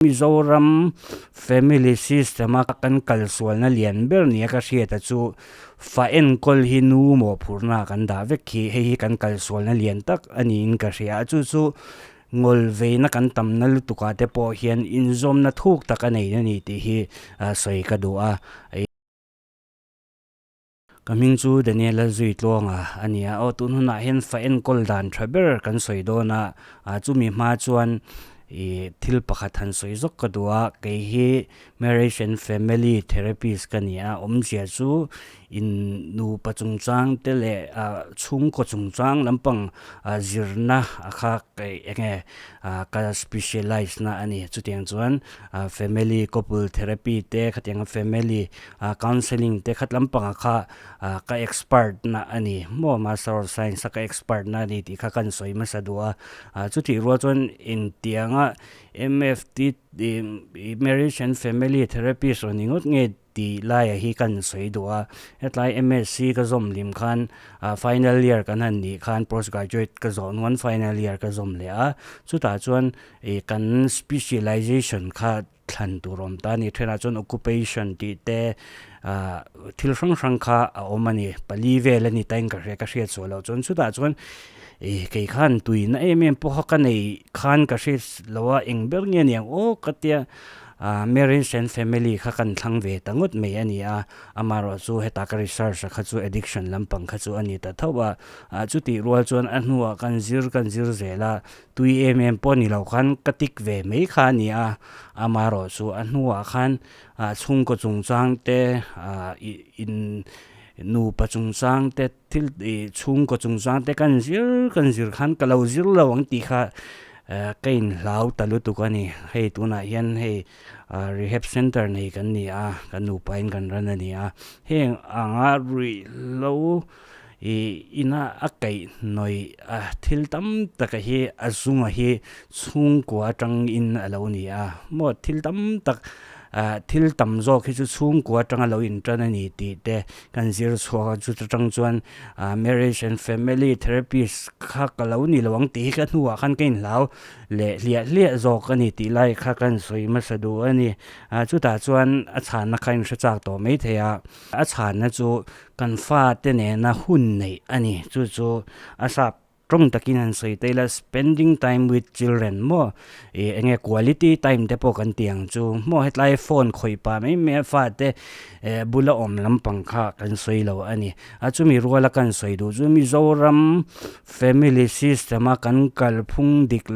Mizoram family system a kan kalsualna lian ber nia ka hriat a chu fa enkawl hi nu mawhphurhna kan dah vek khi hei hi kan kalsualna lian tak a niin ka hria a chu chu ngawl veina kan tamna lutuk ah te pawh hian inzawmna thuk tak a nei a ni tih hi sawi ka duh a. Ka hming chu Daniel Lalzuitluanga a ni a, aw tun hunah hian fa enkawl dan tha ber kan sawi dawn a, ah chumi hma chuan ih thil pakhat han sawi zawk ka duh a, kei hi marriage and family therapist ka ni a, awmzia chu in nupa chungchang te leh ah chhungkaw chungchang lampang ah zirna a kha kei eng nge ah ka specialize na a ni, chutiang chuan ah family couple therapy te khatiang family ah counselling te khat lampangah kha ah ka expert na a ni maw master of science a ka expert na a ni tih kha kan sawi hmasa duh a ah chutih rual chuan engtianga M_F_T ih marriage and family therapist rawn ni ngawt nge tih laiah hi kan sawi duh a hetlai M_S_C ka zawm hlim khan ah final year kan han nih khan post graduate ka zawh nuan final year ka zawm leh a chutah chuan ih kan specialization kha. thlan tur awm ta a ni. Thenah chuan occupation tih te ah thil hrang hrang kha a awm a ni. Pali vel a ni ta in ka hria ka hriat suah loh chuan chutah chuan ih kei khan tuina em em pawh kha ka nei khan ka hriat lo a eng ber nge ni ang aw ka tia ah marriage and family kha kan thlang ve ta ngawt mai a ni a. Amaherawh chu heta ka research a kha chu addiction lampang kha chu a ni ta tho a. Ah chutih rual chuan a hnuah kan zir kan zir zel a. Tui em em pawh ni lo khan ka tik ve mai kha a ni a, amaherawh chu a hnuah khan ah chhungkaw chungchang te ah ih in nupa chungchang te thil ih chhungkaw chungchang te kan zir kan zir khan ka lo zir lo ang tih kha eh ka inhlau ta lutuk a ni. Hei tunah hian hei ah rehab center nei kan ni a, kan nupa in kan ran a ni a, heng anga ruihhlo Ih ina a kaihhnawih a thil tam taka hi a zunga hi chhungkua atangin a lo ni a maw thil tam tak ah thil tam zawk hi chu chhungkua atanga lo intan a ni tih te kan zir chhuak a chuta tang chuan ah marriage and family therapist kha ka lo ni lo ang tih hi ka hnuah khan ka inhlau leh hliah hliah zawk a ni tih lai kha kan sawi hmasa duh a ni ah chutah chuan a chhanna kha in hre chak tawh maithei a a chhanna chu Kan fate nena hun neih a ni. Chu chu a sap tawng takin han sawi ta ila spending time with children maw ih eng nge quality time te pawh kan tih ang chu maw hetlai phone khawih pah mai mai a fate eh bula awm lampang kha kan sawi lo a ni. A chumi ruala kan sawi duh chu Mizoram family system a kan kalphung dik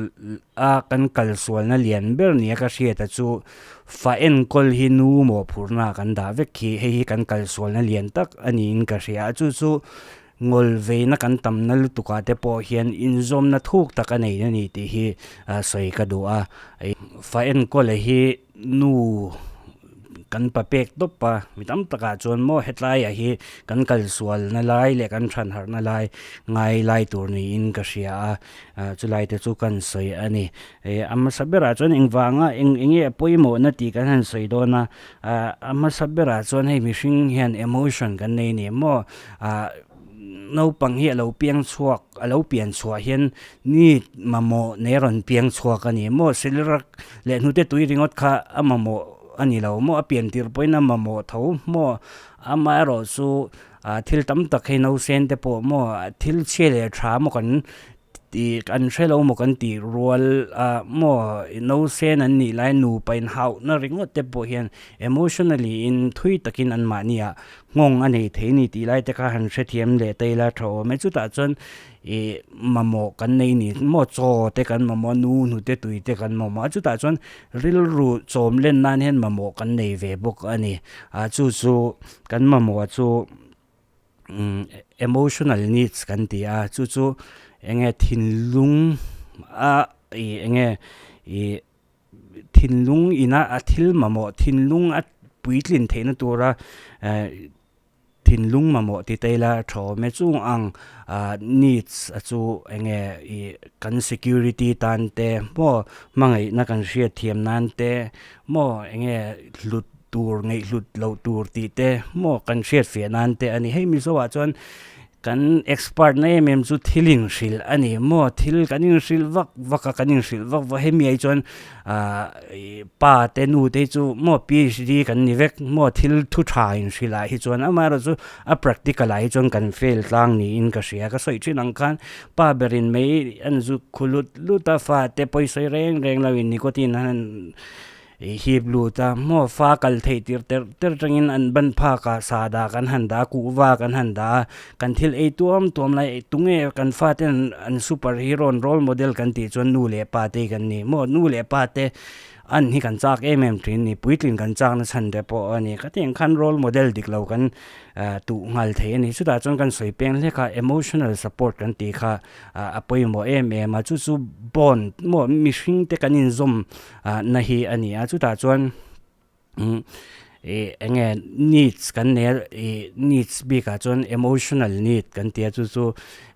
a kan kalsualna lian ber nia ka hriat a chu Fa enkawl hi nu mawhphurhna kan dah vek khi hei hi kan kalsualna lian tak a niin ka hria a, chu chu ngawl veina kan tamna lutuk ah te pawh hian inzawmna thuk tak a nei a ni tih hi sawi ka duh a. Fa enkawl hi nu kan pa pek tawp a, mi tam takah chuan maw hetlaiah hi kan kalsualna lai leh kan thanharhna lai ngai lai tur niin ka hria a, chulai te chu kan sawi a ni. Eh a hmasa berah chuan engvanga eng eng nge a pawimawhna tih kan han sawi dawn a, ah a hmasa berah chuan hei mihring hian emotion kan nei ni maw ah naupang hi a lo piang chhuak a lo pian chhuah hian ni mamawh nei a rawn piang chhuak a ni maw silirak leh hnute tui ringawt kha a mamawh a ni lo maw a pian tir pawhin a mamawh tho maw amaherawh chu ah thil tam tak hei nausen te pawh maw thil chhia leh tha maw kan Tih an hre lo maw kan tih rual ah maw nausen an nih lai nupa inhauhna ringawt te pawh hian emotionally in thui takin an mahni ah nghawng a nei thei ni tih lai te kha han hrethiam leh ta ila tha awm e. Chutah chuan ih mamawh kan nei ni maw chaw te kan mamawh a nu hnute tui te kan mamawh a chutah chuan rilru chawm len nan hian mamawh kan nei ve bawk a ni ah chu chu kan mamawh chu. Emotional needs kan ti a chu chu eng nge thinlung a ih eng nge ih thinlung ina a thil mamawh thinlung a puitlin theihna tura eh thinlung mamawh ti ta ila tha awm e chung ang ah needs a chu eng nge ih kan security tan te maw hmangaihna kan hriatthiam nan te maw eng nge hlut tur ngaihhlut loh tur tih te maw kan hriat fiah nan te a ni. Hei Mizo ah chuan Kan expert na em em chu thil inhrilh a ni maw? Thil kan inhrilh vak vak a, kan inhrilh vak vak a, hemi ai chuan ah pa te nu te hi chu maw PHD kan ni vek maw thil thu tha inhrilh ah hi chuan amaherawhchu a practical ah hi chuan kan fail tlang niin ka hria. Ka sawi thin ang khan pa berin mai an zu khu lut lut a, fa te pawisawi reng reng lo in nicotine an han I hip lut a, maw fa kal theih tir terh terh atangin an ban phak ah sada kan han dah a, kuhva kan han dah a, kan thil ei tuam tuam lai tunge kan fate an an super hero an role model kan tih chuan nu leh pa te hi kan ni maw, nu leh pa te an hi kan chak em em thin a ni, puitlin kan chak na chhan te pawh a ni, khatiang khan role model dik lo kan tuh nghal thei a ni, chutah chuan kan sawi peng hlek a emotional support kan tih kha a pawimawh em em a, chu chu bond maw mihring te kan inzawm na hi a ni a, chutah chuan ih eng nge needs kan nei a ih needs bikah chuan emotional need kan ti a chu chu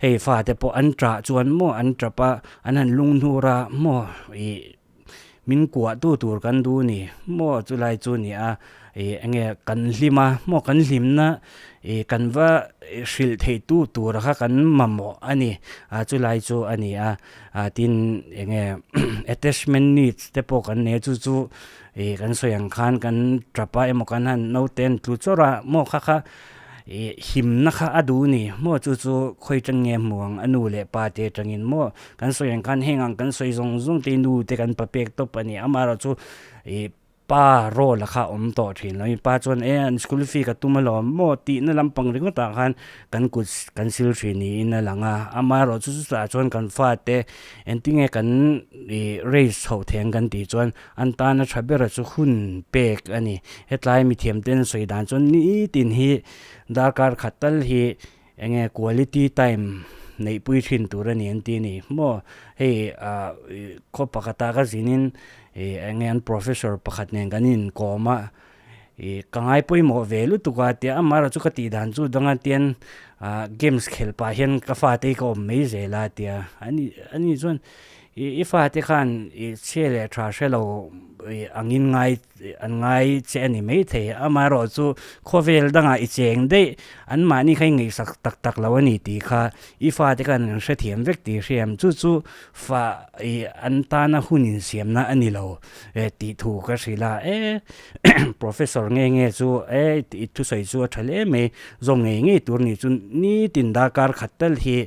hei fate pawh an tah chuan maw an tap a an han lunghnur a maw ih min kuah tu tur kan duh a ni maw chulai chu a ni a ih eng nge kan hlim a maw kan hlimna ih kan va hrilh theih tu tur kha kan mamawh a ni a chulai chu a ni a. Ah tin eng nge attachment needs te pawh kan nei a chu chu ih kan sawi ang khan kan tap a emaw kan han naute an tlu chawrh a maw kha kha ih himna kha a duh a ni maw chu chu khawi atang nge hmu ang a nu leh pa te atangin maw kan sawi ang khan heng ang kan sawi zawng zawng te hi nu te kan pa pek tawp a ni amaherawhchu chu ih Pa role a kha awm tawh thin lo. Pa chuan e an school fee ka tum alawm maw tihna lampang ringawt ah khan kan kut kan sil thin niin a lang a. Amaherawhchu chutah chuan kan fate engtinge kan ih raise chhoh thei ang kan tih chuan an tana tha bera chu hun pek a ni. Hetlai mithiam ten sawi dan chuan nitin hi darkar khat tal hi Enge quality time neihpui thin tur a ni an ti a ni maw? Hei ah khaw pakhata ka zinin ih enge an professor pakhat nen kan inkawm a, ih ka ngai pawimawh ve lutuk a tia amaherawhchu ka tih dan chu danga tian ah games khelh pah hian ka fate hi ka awm mai zel a tia ani ani chuan ih i fate khan ih chhia leh tha hre lo ih angin ngai An ngai che a ni maithei. Amaherawhchu khawvel dangah i cheng daih, anmahni kha i ngaihsak tak tak lo a ni tih kha i fate khan an hrethiam vek tih hriam. Chu chu fa i an tana hun insiamna a ni lo tih thu ka hrilh a. E Professor nge nge chu e i thusawi chu a tha hle mai, zawm ngei ngei tur ni chu nitin darkar khat tal hi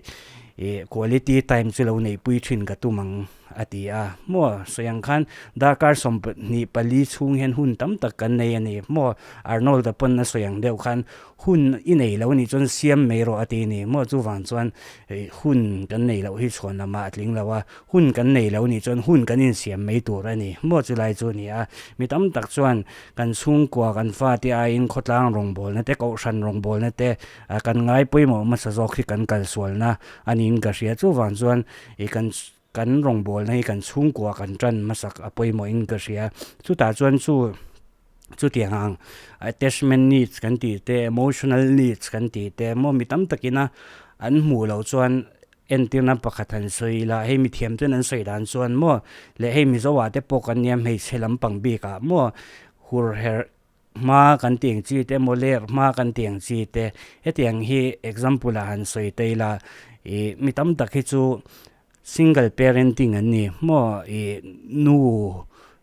i quality time chu lo neihpui thin ka tum ang. A ti a, maw sawi ang khan darkar 24 chhung hian hun tam tak kan nei a ni maw? Arnold-a pawn a sawi ang deuh khan hun i nei lo anih chuan siam mai rawh a ti a ni maw? Chuvang chuan hun kan nei loh hi chhuan lamah a tling lo a, hun kan nei lo anih chuan hun kan insiam mai tur a ni maw? Chulai chu a ni a, mi tam tak chuan kan chhungkua kan fate aiin khawtlang rawngbawlna te, kohhran rawngbawlna te kan ngai pawimawh hmasa zawk hi kan kalsualna a niin ka hria. Chuvang chuan i kan kan rawngbawlna hi kan chhungkua kan tan hmasak a pawimawhin ka hria. Chutah chuan chu chutiang ang attachment needs kan tih te, emotional needs kan tih te maw mi tam takina an hmuh loh chuan entirna pakhat han sawi ila, hei mithiam ten an sawi dan chuan maw leh hei Mizo ah te pawh kan nia hmeichhe lampang bikah maw hur herh hma kan tih ang chi te emaw ler hma kan tih ang chi te hetiang hi example ah han sawi ta ila ih mi tam tak hi chu single parenting an ni maw ih nu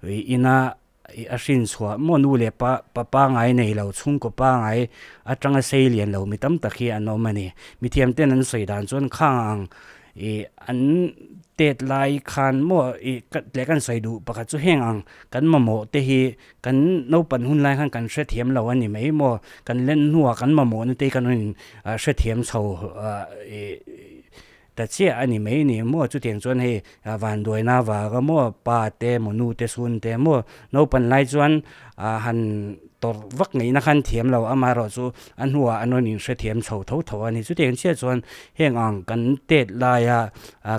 ih ina ih a hrin chhuah maw nu leh pa pa pangai nei lo chhungkaw pangai atanga sei lian lo mi tam tak hi an awm a ni mithiam ten an sawi dan chuan khang ang Ih an tet lai khan maw ih ka leh kan sawi duh pakhat chu heng ang kan mamawh te hi kan naupan hun lai khan kan hrethiam lo a ni mai maw kan len hnuah kan mamawhna te hi kan rawn hrethiam chho ih ta chiah a ni mai ni maw chutiang chuan hei vanduaina avanga maw pa te maw nu te chhun te maw naupan lai chuan han tawrh vak ngaihna khan thiam lo amaherawhchu a hnuah an rawn inhrethiam chho tho tho a ni. Chutiang chiah chuan heng ang kan tet laia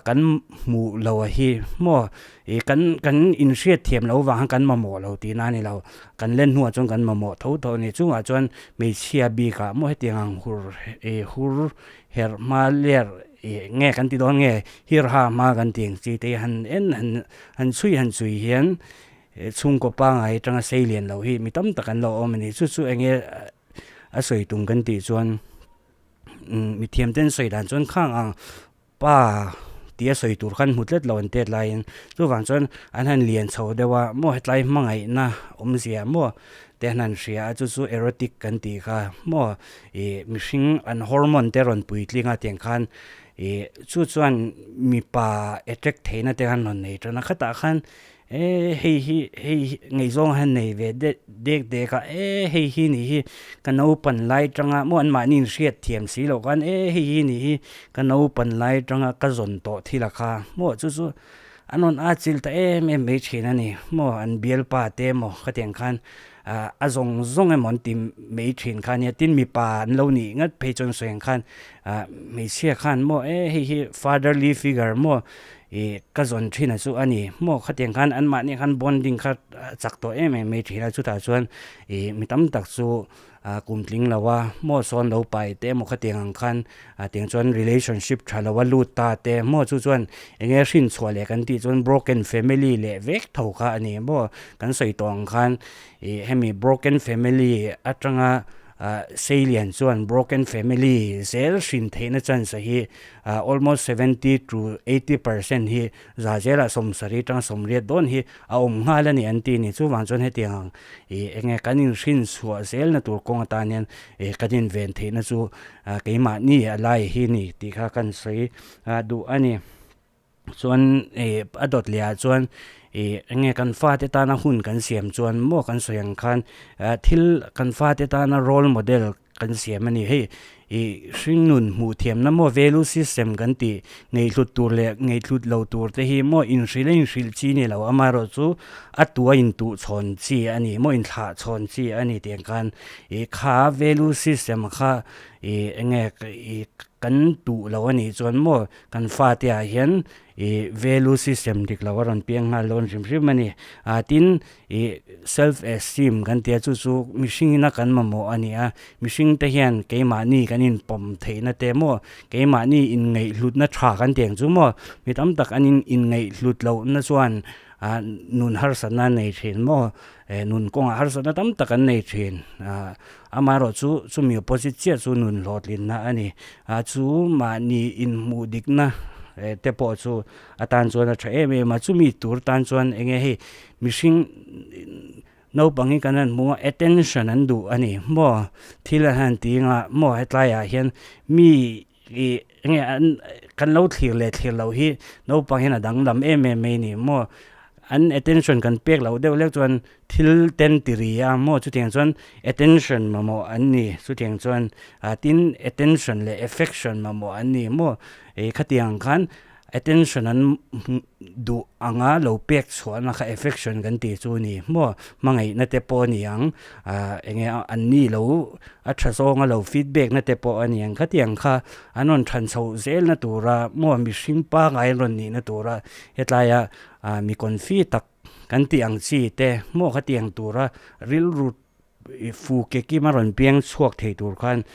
kan hmuh lo a hi maw ih kan kan inhriat thiam lo vang khan kan mamawh lo tihna a ni lo. Kan len hnuah chuan kan mamawh tho tho a ni. Chungah chuan hmeichhia bikah maw hetiang ang hur ih hur herh hma ler ih nge kan ti dawn nge hirha hma kan tih ang chi te hi han en han han chhui han chhui hian He chhungkaw pangai atanga sei lian loh hi mi tam tak an lo awm a ni. Chu chu eng nge a sawi tum kan tih chuan mithiam ten sawi dan chuan khang ang pa tia sawi tur khan hmu tlat lo an tet laiin chuvang chuan an han lian chho deuh a maw hetlai hmangaihna awmzia maw te an han hria a chu chu erotic kan tih kha maw ih mihring an hormone te rawn puitling a tiang khan ih chu chuan mipa attract theihna te khan rawn nei tan a khatah khan E hei hi hei hi ngaihzawng hian nei ve dek dek dek a e hei hi nih hi ka naupan lai tanga maw an mahni in hriat thiam si loh khan e hei hi nih hi ka naupan lai tanga ka zawn tawh thil a kha maw chu chu an rawn at chilh ta em em mai thin a ni maw an bialpa te emaw khatiang khan ah a zawng zawng emaw an ti mai thin kha ania tin mipa an lo nih ngat phei chuan sawi ang khan ah hmeichhia khan maw e hei hi fatherly figure maw Ih ka zawn thin a chu a ni maw khatiang khan anmahni khan bonding kha chak tawh em em mai thin a chutah chuan ih mi tam tak chu ah kum tling lo a maw sawn lo pai te emaw khatiang ang khan ah tiang chuan relationship tha lo a lut ta te maw chu chuan eng nge hrin chhuah leh kan tih chuan broken family leh vek tho kha a ni maw kan sawi tawh ang khan ih hemi broken family atanga ah seilian chuan broken family zel hrin theihna chance hi ah almost 70 to 80 percent hi za zelah sawmsarih atanga sawmriat dawn hi a awm nghal a ni an ti a ni. Chuvang chuan hetiang ang ih eng nge kan inhrin chhuah zelna tur kawng atan hian ih kan inven theihna chu ah keimahni a lai hi a ni tih kha kan sawi ah duh a ni. Chuan ih a dawt leh ah chuan ih eng nge kan fate tana hun kan siam chuan maw kan sawi ang khan ah thil kan fate tana role model kan siam a ni. Hei ih hringnun hmuh thiamna maw value system kan tih ngaihhlut tur leh ngaihhlut lo tur te hi maw inhrilh a inhrilh chi a ni lo amaherawhchu a tua intuh chhawn chi a ni maw inthlah chhawn chi a ni tih ang khan ih kha value system kha ih eng nge ih kan tuh lo a nih chuan maw Kan fate ah hian ih value system dik lo a rawn piang nghal dawn hrim hrim a ni. Ah tin ih self esteem kan tia chu chu mihring ina kan mamawh a ni a. Mihring te hian keimahni kan inpawm theihna te maw keimahni inngaihhlutna tha kan ti ang chu maw mi tam tak an in inngaihhlut lohna chuan ah nun harsatna a nei thin maw nun kawngah harsatna tam tak an nei thin. Ah Amaherawh chu chumi opposite chiah chu nun hlawhtlinna a ni. A chu mahni inhmuh dikna te pawh chu atan chuan a tha em em a. Chumi tur tan chuan eng nge hei mihring naupang hi kan han hmu a, attention an duh a ni maw? Thil an han ti anga maw hetlaiah hian mi ih eng nge an kan lo thlir leh thlir loh hi naupang hian a danglam em em mai a ni maw? An attention kan pek loh deuh lek chuan thil ten ti ri a maw chutiang chuan attention mamawh an ni chutiang chuan ah tin attention leh affection mamawh an ni maw ih khatiang khan attention an duh anga lo pek chhuahna kha affection kan tih chu a ni maw hmangaihna te pawh a ni ang ah eng nge an ni lo a tha zawnga lo feedback na te pawh a ni ang khatiang kha an rawn than chhoh zelna tura maw mihring pangai an rawn nihna tura hetlaia ah mi confi tak Kan tih ang chi te maw kha tiang tura rilru ih fu ke kim a rawn piang chhuak thei tur khan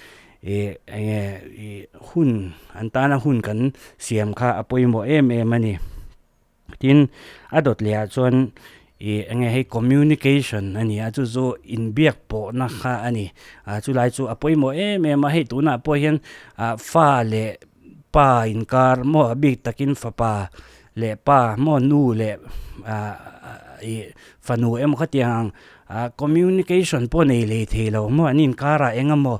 ih eng nge ih hun an tana hun kan siam kha a pawimawh em em a ni. Tin a dawt leh ah chuan ih eng nge hei communication a ni a chu chu inbiak pawhna kha a ni. Ah chulai chu a pawimawh em em a hei tunah pawh hian ah fa leh pa inkar maw a bik takin fapa leh pa maw nu leh ah ih fanu emaw khatiang ang ah communication pawh nei lei thei lo maw an inkarah eng emaw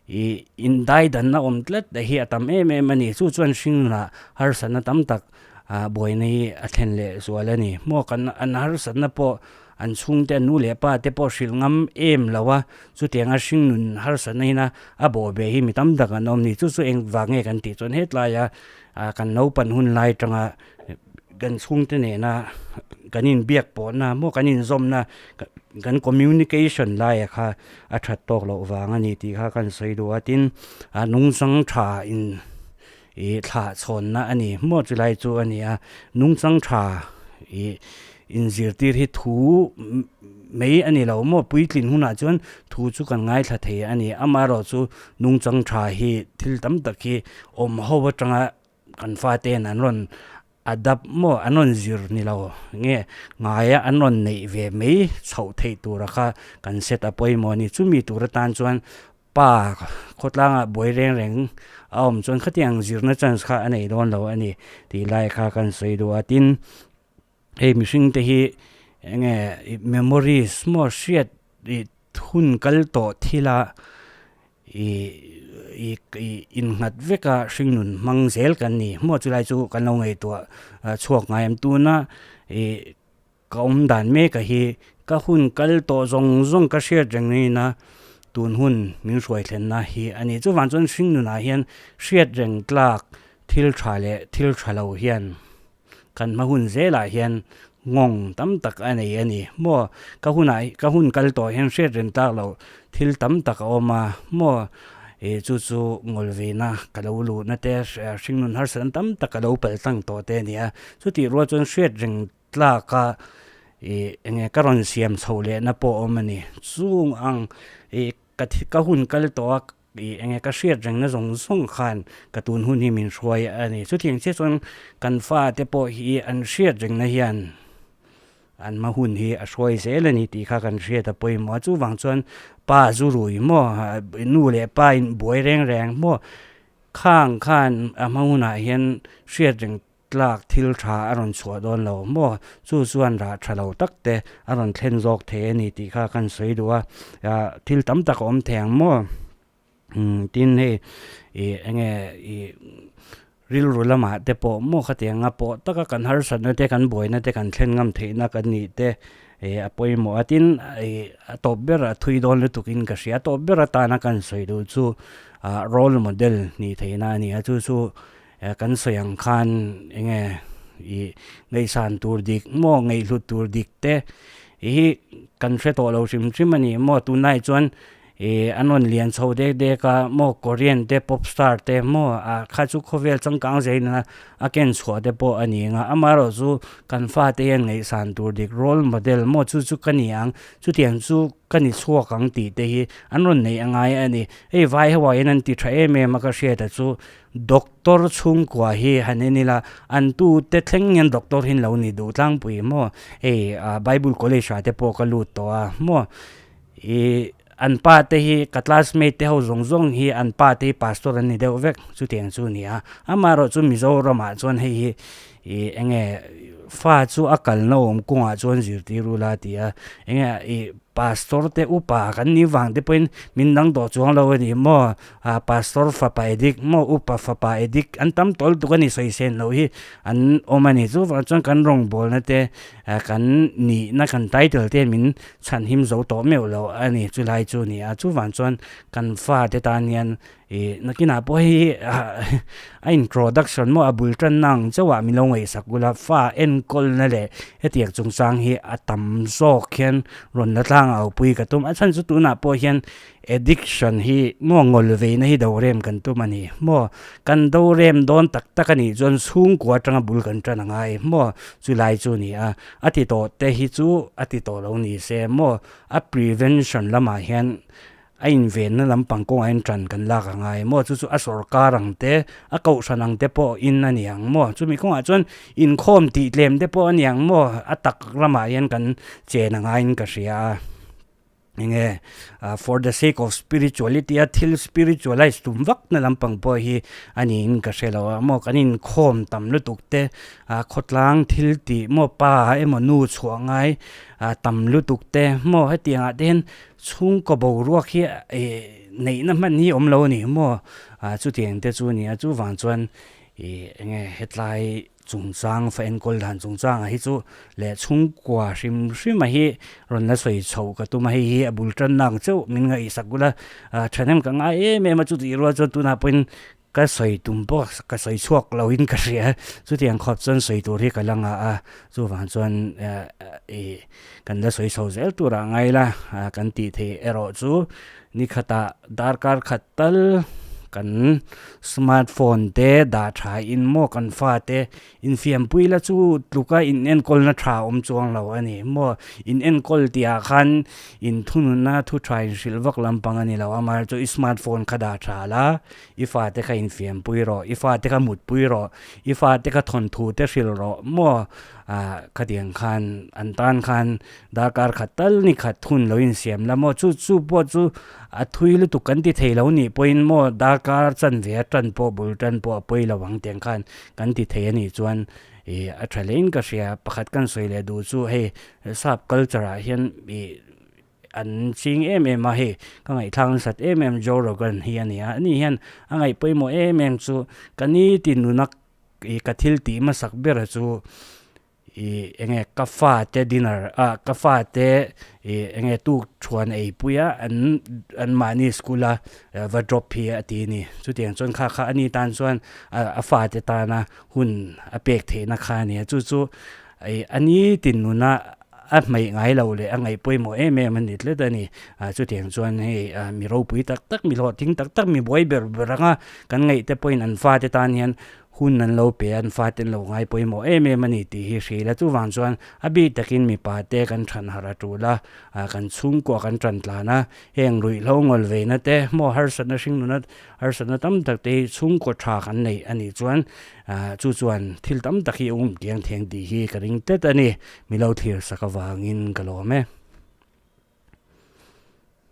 ih indaidanna awm tlat te hi a tam em em a ni chu chuan hringnah harsatna tam tak ah buaina hi a thlen leh zual a ni maw kan an harsatna pawh an chhungte an nu leh pa te pawh hrilh ngam em lo a chutianga hringnun harsatna hina a bawhbeh hi mi tam tak an awm a ni chu chu engvang nge kan tih chuan hetlaia ah kan naupan hun lai atanga kan chhungte nena kan inbiak pawhna maw kan inzawmna kan communication laia kha a that tawk loh vang a ni tih kha kan sawi duh a tin a nungchang tha in ih thlah chhawnna a ni maw chulai chu a ni a nungchang tha ih inzirtir hi thu mai a ni lo maw puitlin hunah chuan thu chu kan ngaithla thei a ni amaherawhchu nungchang tha hi thil tam tak hi awm ho atanga kan fate'n an rawn adapt maw an rawn zir ni lo nge ngaia an rawn neih ve mai chhoh theih tura kha kan set a pawimawh a ni chumi tur atan chuan. Pa khawtlangah buai reng reng a awm chuan khatiang zirna chance kha a nei dawn lo a ni tih lai kha kan sawi duh a. Tin, hei mihring te hi eng nge memories maw hriat ih hun kal tawh thila ih ih ih innghat veka hringnun hmang zel kan ni maw chulai chu kan lo ngaihtuah chhuak ngai em tuna ih Ka awm dan mek a hi ka hun kal tawh zawng zawng ka hriat reng niin a, tun hun min hruai thlenna hi a ni. Chuvang chuan hringnunah hian hriat reng tlak thil tha leh thil tha lo hian kan hma hun zelah hian nghawng tam tak a nei a ni. Maw ka hunah ka hun kal tawh hian hriat reng tlak loh thil tam tak a awm a, maw ih chu chu ngawlvina ka lo luhna te hringnun harsatna tam tak ka lo paltlang tawh te a ni a. Chutih rual chuan hriat reng tlak a ih enge ka rawn siam chhoh leh na pawh a awm a ni. Chung ang ih ka thi ka hun kal tawh a ih enge ka hriat reng na zawng zawng khan ka tun hun hi min hruai a ni. Chutiang chiah chuan kan fate pawh hi an hriat reng na hian an hma hun hi a hruai zel a ni tih kha kan hriat a pawimawh a. Chuvang chuan pa zu rui maw nu leh pa in buai reng reng maw khang khan a hma hunah hian hriat reng Tlak thil tha a rawn chhuah dawn lo maw? Chu chuan rah tha lo tak te a rawn thlen zawk thei a ni tih kha kan sawi duh a, thil tam tak a awm thei ang maw? Tin hei ih enge ih rilru lamah te pawh maw khatianga pawh taka kan harsatna te kan buaina te kan thlen ngam theihna kan nih te ih a pawimawh a, tin ih a tawp ber a thui dawn lutukin ka hria, a tawp ber atana kan sawi duh chu ah role model nih theihna a ni a, chu chu Kan sawi ang khan enge ih ngaihsan tur dik maw ngaihhlut tur dik te hi kan hre tawh lo hrim hrim a ni maw tunlai chuan ih an rawn lian chho dek dek a maw korean te pop star te maw ah kha chu khawvel changkang zel in a ken chhuah te pawh a ni ang a amaherawh chu kan fate hian ngaihsan tur dik role model maw chu chu ka ni ang chutiang chu ka ni chhuak ang tih te hi an rawn neih a ngai a ni hei vai ho ah hian an ti tha em em a ka hriat a chu. Doctor chhungkua hi han en ila, an tute thleng hian doctor hi an lo ni duh tlangpui maw? Hei Bible college ah te pawh ka lut tawh a maw? Ih an pa te hi ka classmate te ho zawng zawng hi an pa te hi pastor an ni deuh vek chutiang chu a ni a. Amaherawh chu Mizoram ah chuan hei hi ih eng nge fa chu a kalna awm kawngah chuan zirtir ula a ti a, eng nge ih pastor te upa kan nih vang te pawhin min dang tawh chuang lo a ni maw? Ah pastor fapa edik maw upa fapa edik an tam tawl tuk a ni sawi sen loh hi an awm a ni chuvang chuan kan rawngbawlna te kan nihna kan title te min chhan him zo tawh meuh lo a ni chulai chu a ni a chuvang chuan kan fate tan hian ih nakinah pawh hei hi a introduction maw a bul tanna ang chauh ah min lo ngaihsak ula fa enkawlna leh hetiang chungchang hi a tam zawk hian rawn la tlang au pui ka tum a chhan chu tunah pawh hian Addiction hi maw ngawl veina hi do rem kan tum a ni maw? Kan do rem dawn tak tak a nih chuan chhungkua atanga bul kan tan a ngai maw? Chulai chu a ni a, a ti tawh te hi chu a ti tawh lo ni se maw? A prevention lamah hian a invenna lampang kawngah hian tan kan lak a ngai maw? Chu chu a sawrkar ang te, a kohhran ang te pawh in a ni ang maw? Chumi kawngah chuan inkhawm tih tlem te pawh a ni ang maw? A tak ramah hian kan chen a ngaiin ka hria a. Enge for the sake of spirituality a thil spiritualize tum vak na lampang pawh hi a niin ka hre lo a maw kan inkhawm tam lutuk te ah khawtlang thil tih maw pa emaw nu chhuah ngai ah tam lutuk te maw hetiang ah te hian chhungkaw boruak hi ih neihna hman hi awm lo a ni maw ah chutiang te chu a ni a chuvang chuan ih enge hetlai. Chungchang fa enkawl dan chungchangah hi chu leh chhungkua hrim hrim a hi rawn la sawi chhoh ka tum a, hei hi a bul tanna ang chauh min ngaihsak ula thahnem ka ngai em em a, chutih rual chuan tunah pawhin ka sawi tum pawh ka sawi chhuak loin ka hria, chutiang khawp chuan sawi tur hi ka la ngah a, chuvang chuan ih kan la sawi chho zel turah ngai la kan tih theih erawh chu Nikhatah darkar khat tal kan smart phone te dah tha in maw kan fate infiampui la chu tluka in enkawlna tha awm chuang lo a ni maw in enkawl tih ah khan in thununna thu tha in hrilh vak lampang a ni lo amaherawhchu chu i smart phone kha dah tha la i fate kha infiampui rawh i fate kha mutpui rawh i fate kha thawnthu te hrilh rawh maw. Khatiang khan an tan khan darkar khat tal ni khat hun lo insiam la maw chu chu pawh chu a thui lutuk kan ti thei lo nih pawhin maw darkar chanve a tan pawh bul tan pawh a pawi lo ang tiang khan kan ti thei a nih chuan ih a tha hlein ka hria pakhat kan sawi leh duh chu hei sap culture ah hian ih an ching em em a hei ka ngaihthlak nasat em em Joe Rogan hi a ni a ani hian a ngaih pawimawh em em chu ka niti nuna Ih ka thil tih hmasak ber chu ih enge ka fate dinner ah ka fate ih enge tuk thuan ei pui a an an mahni school a va drop hi a ti a ni chutiang chuan kha kha ani tan chuan a fate tana hun a pek theihna kha a ni a chu chu ih a nitin nuna a hmeih ngai lo leh a ngaih pawimawh em em a ni tlat a ni ah chutiang chuan hei ah mi ropui tak tak mi hlawhtling tak tak mi buai ber ber anga kan ngaih te pawhin an fate tan hian hun an lo pe a an fate an lo ngai pawimawh em em a ni tih hi hrilh a chuvang chuan a bik takin mipa te kan than harh a tul a ah kan chhungkua kan tan tlan a heng ruihhlo ngawl veina te maw harsatna hring nuna harsatna tam tak te hi chhungkaw tha kan neih a nih chuan Ah chu chuan thil tam tak hi a um kiang theng tih hi ka ring tlat a ni. Mi lo thlir sak avangin ka lawm e.